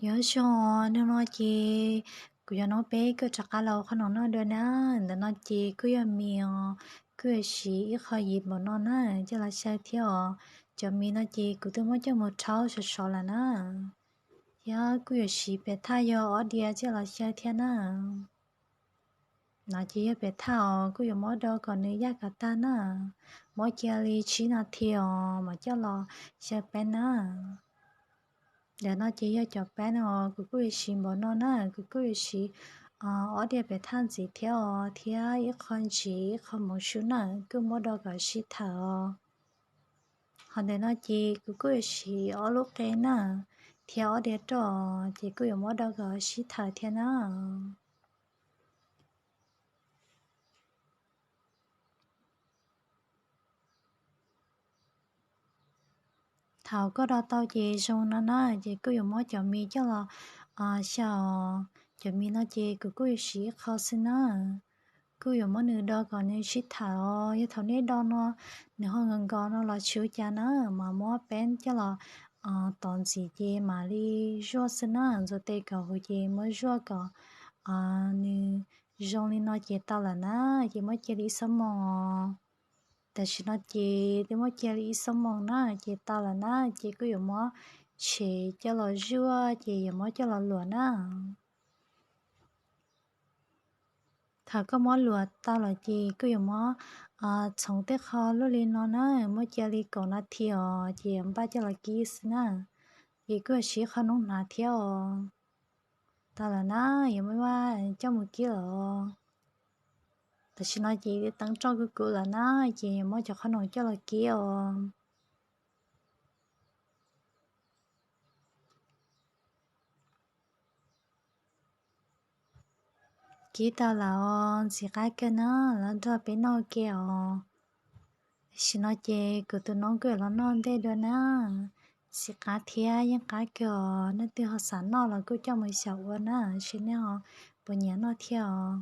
Yog zoo, hnub no ces kuv cov noob peb kuj rov qab los qhov no noj dua na. Ntawm no ces kuj yog mis os, kuj yuav siv ib qho yim npaum no na coj los xyaw thiab os. Cov mis no ces kuv twb muab coj mus rhaub sov sov lawm na, thiab kuj yuav siv pem thaj yog ob diav coj los xyaw thiab na. No ces yog pem thaj os, kuj yuav muab do kom nws yaj kom tag na, muab cia li tsib nas this os mam coj los xyaw peeb na. Ntawm no ces yog cov peeb no, kuv kuj yuav siv npaum no na, kuv kuj yuav siv ob diav pem thaj ntxiv thiab os, thiab ib qho ntsis ib qho hmoov su na, kuj muab do kom sib thawm os. Ho ntawm no ces kuv kuj yuav siv ob lub qe na, thiab ob diav roj, ces kuj yuav muab do kom sib thawm thiab na. Thaum koj do tau ces zoo no na, ces kuj yuav muab cov mis coj los xyaw. Cov mis no ces kuv kuj yuav siv ib qho xwb na, kuj yuav muab nws do kom nws sib thawm os. Yog thaum nej do no nws ho nkaus nkaus no los tsis ua cas na, mas muab peeb coj los tov ntxiv ces mam li zuaj xwb na. Ntxuav tes kom huv ces muab zuaj kom nws zoo li no ces tau lawm na, ces muab cia li ib xuab moos. Tam sim no ces twb muab cia li ib xuab moos na, ces tau lawm na, ces kuj yuav muab tshem coj los zuaj, ces yuav muab coj los luam na. Thaum koj muab luam tau lawm ces kuj yuav muab txhoov tej qho luaj li no na, muab cia li kaum nas this os, ces yuav npaj coj los kib xwb na. Ces kuj yuav siv qho noob hnav thiab os. Tau lawm na, yuav muab coj mus kib lawm os. Tam sim no ces teeb roj kuj kuv lawm na, ces yuav muab cov qhob noom coj los kib os. Kib tau lawm os, ntxim qab kawg na, los nrog peb noj ua ke os. Tam sim no ces kuv tus noob kuj yuav los noj ntej dua na. Ntxim qab thiab yeej qab kawg os, leej twg ho xav noj los kuj coj mus xyaum ua na, seb nej ho puas nyiam noj thiab os.